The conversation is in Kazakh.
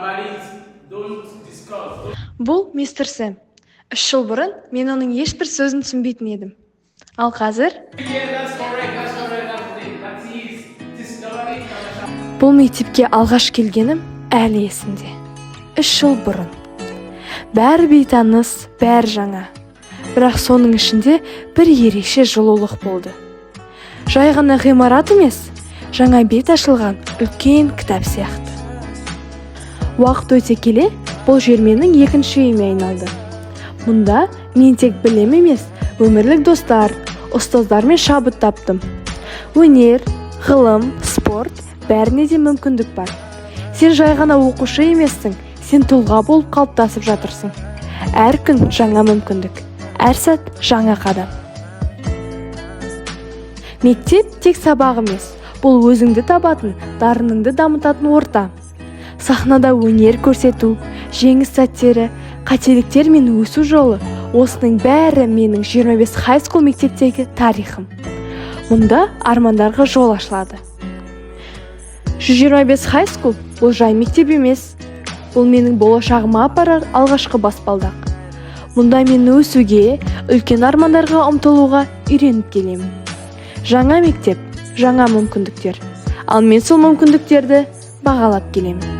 Говорить, don't discuss. Бұл мистер Сэм. 3 жыл бұрын мен оның ешбір сөзін түсінбейтін едім, ал қазір Yeah, that's correct. That's correct. That's it. That is. This говорить, тамаша. Бұл мектепке алғаш келгенім әлі есімде. 3 жыл бұрын. Бәрі бейтаныс, бәрі жаңа, бірақ соның ішінде бір ерекше жылулық болды. Жай ғана ғимарат емес, жаңа бет ашылған үлкен кітап сияқты. Уақыт өте келе, бұл жер менің екінші үйіме айналды. Мұнда мен тек білім емес, өмірлік достар, ұстаздар мен шабыт таптым. Өнер, ғылым, спорт, бәріне де мүмкіндік бар. Сен жай ғана оқушы емессің, сен тұлға болып қалыптасып жатырсың. Әр күн жаңа мүмкіндік, әр сәт жаңа қадам. Мектеп тек сабақ емес, бұл өзіңді табатын, дарыныңды дамытатын орта. Сахнада өнер көрсету, жеңіс сәттері, қателіктер мен өсу жолы — осының бәрі менің 25 High School мектептегі тарихым. Мұнда армандарға жол ашылады. 125 High School — бұл жай мектеп емес, бұл менің болашағыма апарар алғашқы баспалдақ. Мұнда мен өсуге, үлкен армандарға ұмтылуға үйреніп келемін. Жаңа мектеп, жаңа мүмкіндіктер, ал мен сол мүмкіндіктерді бағалап келемін.